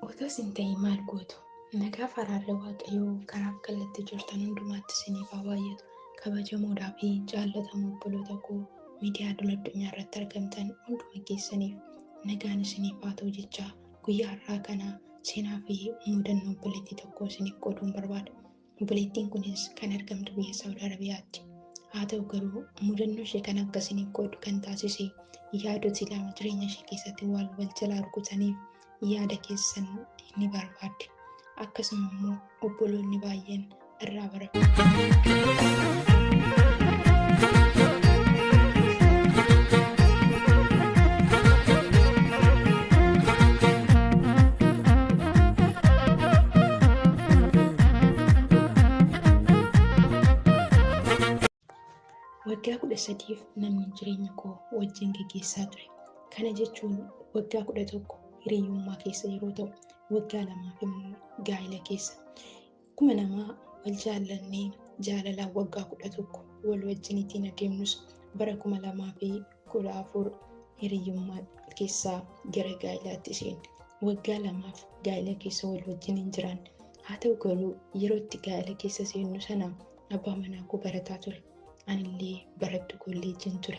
Otoo isin ta'ee maal gootu? Nagaa fi araarri Waaqayyoo karaa fi kallattii jirtan hundumaatti isiniif haa baay'atu. Kabajamoodhaa fi jaallatamoo obboloota koo miidiyaa idil addunyaa irratti argamtan hunduma keessaniif nagaan isiniif haa ta'u jechaa guyyaa har'aa kana seenaa fi mudannoo obboleettii tokkoo isiniif qooduun barbaada. Obboleettiin kunis kan argamtu biyya Saawud Arabiyaatti. Haa ta'u garuu mudannoo ishee kan akka isiniif qoodu kan taasise yaadota lama jireenya ishee keessatti wal wal jalaa rukutaniif yaada keessan ni barbaadde. Akkasuma immoo obboloonni baay'een irraa baratu. Waggaa 13f namni jireenya koo wajjin geggeessaa ture. Kana jechuun waggaa 11 hiriyyummaa keessa yeroo ta'u, waggaa lamaaf immoo gaa'ela keessa. Akkuma namaa wal jaallannee jaalalaan waggaa 11 wal wajjin ittiin adeemnus bara 2014 hiriyyummaa keessaa gara gaa'elaatti seenne. Waggaa lamaaf gaa'ela keessa wal wajjin hin jiraanne. Haa ta'u garuu yeroo itti gaa'ela keessa seennu sana abbaa manaa koo barataa ture. Anillee barattuu kolleejjiin ture.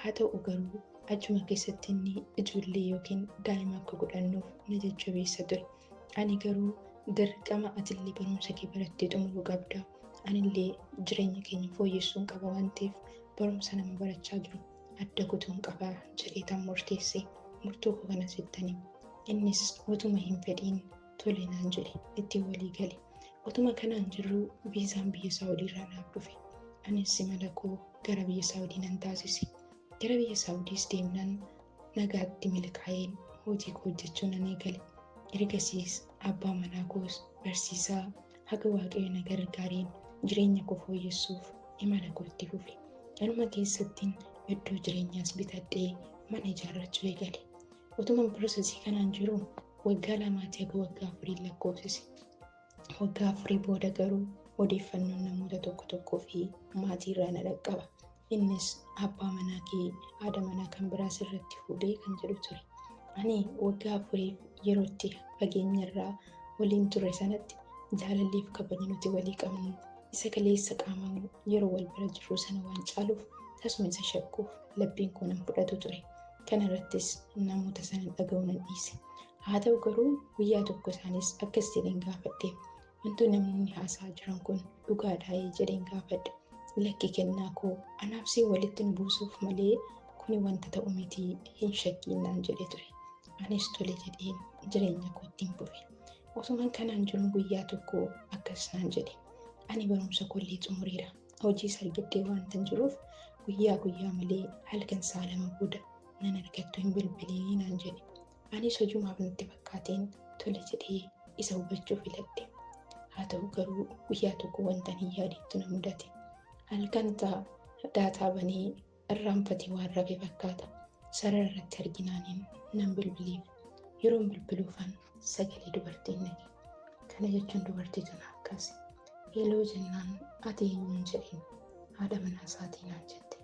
Haa ta'u garuu achuma keessatti inni ijoollee yookiin daa'ima akka godhannuuf na jajjabeessa ture. Ani garuu dirqama atillee barumsa kee barattee xumuruu qabda. Anillee jireenya keenya fooyyessuun qaba waan ta'eef barumsa nama barachaa jiru adda kutuun qaba jedhee tan murteesse. Murtoo koo kana sittani. Innis otuma hin fedhiin tole naan jedhe ittiin walii gale. Otuma kanaan jiruu viizaan biyya Saawudii irraa naaf dhufe. Anis imala koo gara biyya Saawudii nan taasise. Gara biyya Saawudiis deemnaan nagaatti milkaa'een hojii koo hojjechuu nan eegale. Ergasiis abbaa manaa koos barsiisaa haga Waaqayyo na gargaareen jireenya koo fooyyessuuf imala koo itti fufe. Kanuma keessattiin iddoo jireenyaas bitadhee mana ijaarrachuu eegale. Otuma pirosesii kanaan jiru waggaa lamaatii haga waggaa afurii lakkoofsise. Waggaa afurii booda garuu odeeffannoon namoota tokko tokkoo fi maatii irraa na dhaqqaba. Innis abbaa manaa kee haadha manaa kan biraa sirratti fuudhee kan jedhu ture. Ani waggaa afuriif yeroo itti fageenya irraa waliin turre sanatti jaalalliif kabajni nuti walii qabnu isa kaleessa qaamaan yeroo wal bira jirru sana waan caaluuf tasuma isa shakkuuf labbiin koo nan fudhatu ture. Kana irrattis namoota sana dhaga'uu nan dhiise. Haa ta'u garuu guyyaa tokko isaanis akkas jedheen gaafadhe. Wanti namoonni haasa'aa jiran kun dhugaadhaa jedheen gaafadhe. Lakki kennaa koo anaaf si walitti nu buusuuf malee kuni wanta ta'u miti hin shakkiin naan jedhe ture. Anis tole jedheen jireenya kootti hin fufe. Otuman kanaan jiru guyyaa tokko akkas naan jedhe. Ani barumsa kollee xumureera. Hojii argadhee waantan jiruuf guyyaa guyyaa malee halkan sa'a lama booda nan argattu hin bilbiliin naan jedhe. Anis hojumaaf natti fakkaateen tole jedhee isa hubachuu filadhe. Haa ta'u garuu guyyaa tokko wanta hin yaadittu na mudate. Halkan daataa banee irraanfatee waan rafe fakkaata. Sarara irratti arginaaniin nan bilbileef. Yeroon bilbiluufan sagalee dubartiin nage. Kana jechuun dubartiitu naaf kaase. Heloo jennaan ati eenyuun jedheen haadha manaa isaatii naan jette.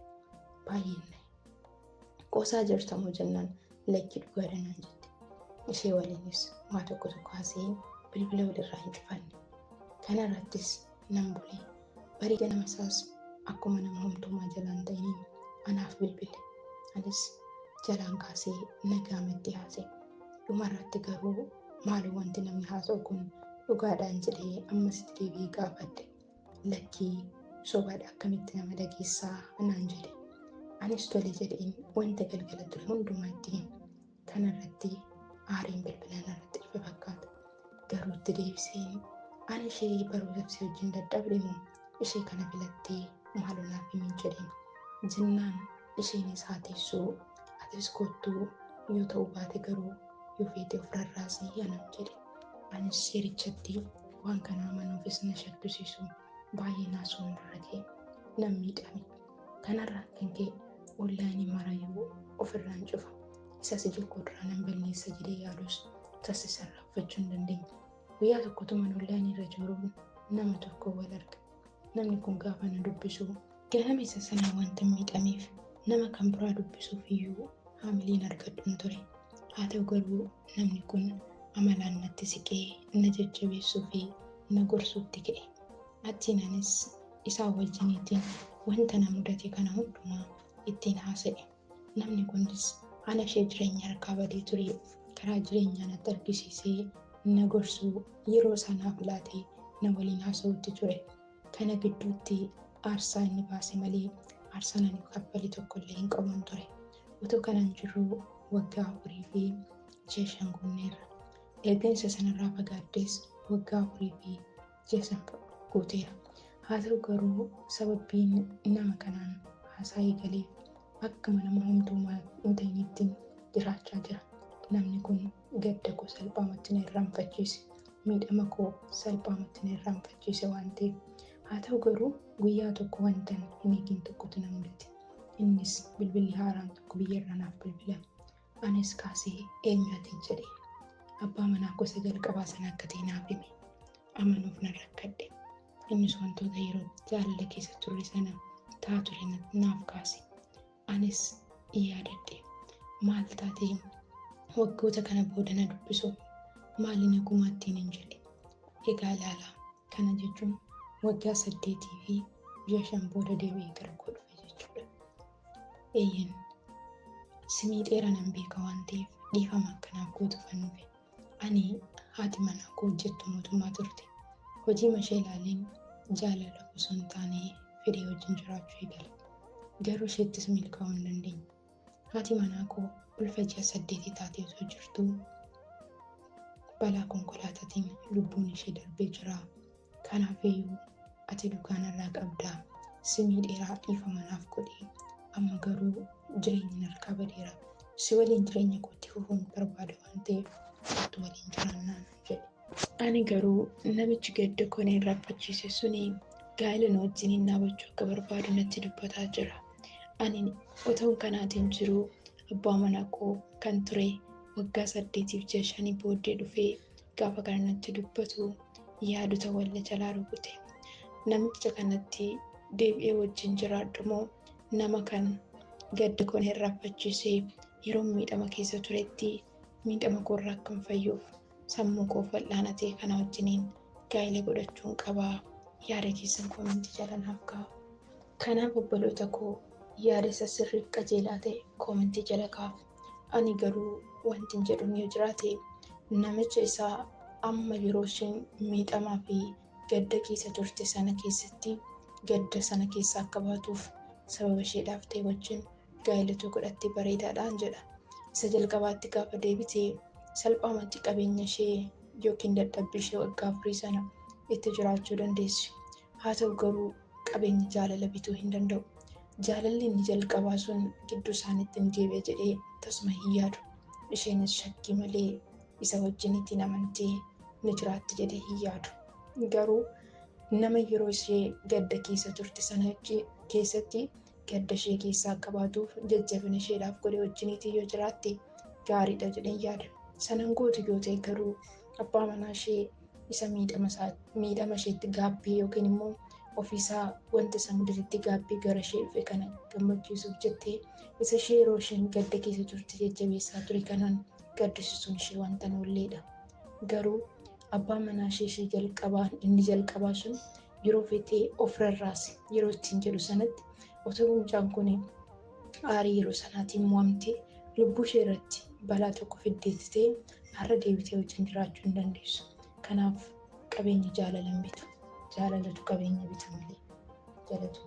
Baay'een nahe. Qoosaa jirtamoo jennaan lakki dhugaadha naan jette. Ishee waliinis waa tokko tokko haasa'ee bilbila walirraa hin cufanne. Kana irrattis nan bulee. Barii ganama isaas akkuma nama homtumaa jalaan ta'iniin anaaf bilbile. Anis jalaan kaasee nagaa matti haasa'e. Dhuma irratti garuu maaloo wanti namni haasa'u kun dhugaadhaan jedhee ammas itti deebi'ee gaafadhe. Lakkii sobaadha akkamitti nama dhageessaa naan jedhe. Anis tole jedheen wanta galgala ture hundumaa itti hime. Kana irratti aariin bilbila narratti dhufe fakkaata. Garuu itti deebiseen ani ishee barumsaaf si wajjin dadhabde moo ishee kana filattee maaloo naaf himi jedheen. Jennaan isheenis haa teessuu atis kottuu yoo ta'uu baate garuu yoo feete of rarraasii anaan jedhe. Anis seerichatti waan kana amanuufis na shakkisiisu baay'ee naasuun irra ga'e nan miidhame. Kanarraan kan ka'e onlaayinii marayyuu ofirraan cufa. Isas ija koo duraa nan balleessa jedhee yaadus tasa sarraafachuu hin dandeenye. Guyyaa tokko tuman onlaayinii irra jiruun nama tokko wal arga. Namni kun gaafa na dubbisu ganama isa sanaa wanta miidhameef nama kan biraa dubbisuuf iyyuu haamiliin argadhuun ture. Haa ta'u garuu namni kun Amalaan natti siqee na jajjabeessuu fi na gorsuutti ka'e. Achiin anis isaa wajjiniitiin wanta na mudate kana hundumaa ittiin haasa'e. Namni kunis ana ishee jireenya harkaa badee ture karaa jireenyaa natti argisiisee na gorsuu yeroo sanaaf laatee na waliin haasa'utti ture. Kana gidduutti aarsaa inni baase malee aarsaan ani kaffale tokkollee hin qabuun ture. Otoo kanaan jiruu waggaa 4 fi ji'a 5 guunneerra. Erga isa sanarraa fagaaddees waggaa 4 fi ji'a 5 guuteera. Haa ta'u garuu sababiin nama kanaan haasaa eegaleef akkuma nama homtuu hin ta'initti jiraachaa jira. Namni kun gadda koo salphaamatti na irraanfachiise. Miidhama koo salphaamatti na irraanfachiise waan ta'eef. Haa ta'u garuu guyyaa tokko wantan hin eegin tokkotu na mudate. Innis bilbilli haaraan tokko biyyarraa naaf bilbilame. Anis kaasee eenyu ati jedheen. Abbaa manaa gosa jalqabaa sana akka ta'e naaf hime. Amanuuf nan rakkadhe. Innis wantoota yeroo jaalala keessa turre sana ta'aa ture naaf kaase. Anis yaadadhe. Maal taatee waggoota kana booda na dubbisuuf maali na gumaattiin hin jedhe. Egaa ilaalaa kana jechuun waggaa 8 fi ji'a 5 booda deebi'ee gara koo dhufe jechuudha. Eeyyen simii dheeraa nan beeka waan ta'eef dhiifama akkanaaf gootuufan dhufe. Ani haati manaa koo hojjettu mootummaa turte. Hojii mashee ilaaleen jaalala osoo hin taane fedhii wajjin jiraachuu eegale. Garuu isheettis milkaa'uu hin dandeenye. Haati manaa koo ulfa ji'a 8 taatee osoo jirtuu balaa konkolaataatiin lubbuun ishee darbee jira. Kanaafiyyuu ati dukkaanarraa qabdaa. Simii dheeraa dhiifama naaf godhi. Amma garuu jireenya harkaa badeera. Si waliin jireenya kootti fufuun barbaada waan ta'eef kottu waliin jiraannaa naan jedhe. Ani garuu namichi gadda koo na irraanfachiise suni gaa'ela na wajjiniin dhaabachuu akka barbaadu natti dubbataa jira. Ani otoo kanaatiin jiruu abbaa manaa koo kan ture waggaa 8 fi ji'a 5 booddee dhufee gaafa kana natti dubbatu yaadota walla jalaa rukute. Namicha kanatti deebi'ee wajjin jiraadhu moo nama kan gadda koo na irraanfachiisee yeroo miidhama keessa turetti miidhama koorraa akkan fayyuuf sammuu koof wal'aana ta'e kana wajjiniin gaa'ela godhachuun qabaa. Yaada keessan koomentii jala naaf kaa'aa. Kanaaf obboloota koo yaada isa sirriif qajeelaa ta'e koomentii jala kaa'aa. Ani garuu wanti hin jedhu yoo jiraate namicha isaa amma yeroo isheen miidhamaa fi gadda keessa turte sana keessatti gadda sana keessa akka baatuuf sababa isheedhaaf ta'e wajjin gaa'elatu godhatte bareedaadhaan jedha. Isa jalqabaatti gaafa deebite salphaamatti qabeenya ishee yookiin dadhabbii ishee waggaa 4 sana itti jiraachuu dandeessi. Haa ta'u garuu qabeenya jaalala bituu hin danda'u. Jaalalli inni jalqabaa sun gidduu isaaniitti hin deebi'e jedhee tasuma hin yaadu. Isheenis shakkii malee isa wajjin ittiin amantee ni jiraatti jedhee hin yaadu. Garuu nama yeroo ishee gadda keessa turte sana keessatti gadda ishee keessaa akka baatuuf jajjabina isheedhaaf godhe wajjiniitii yoo jiraatte gaariidha jedheen yaada. Sanan gootu yoo ta'e garuu abbaa manaa ishee isa miidhama isheetti gaabbee yookiin immoo ofiisaa wanta isa mudatetti gaabbee gara ishee dhufe kana gammachiisuuf jettee isa ishee yeroo isheen gadda keessa turte jajjabeessaa ture kanaan gaddisiisuun ishee wanta noolleedha. Garuu abbaa manaa ishee jalqabaa inni jalqabaa sun yeroo feetee of rarraase yeroo ittiin jedhu sanatti otoo mucaan kun aarii yeroo sanaatiin mo'amtee lubbuu ishee irratti balaa tokko fiddeetti ta'e har'a deebitee wajjin jiraachuu hin dandeessu. Kanaaf qabeenya jaalala hin bitu. Jaalalatu qabeenya bita malee. Jaalatu.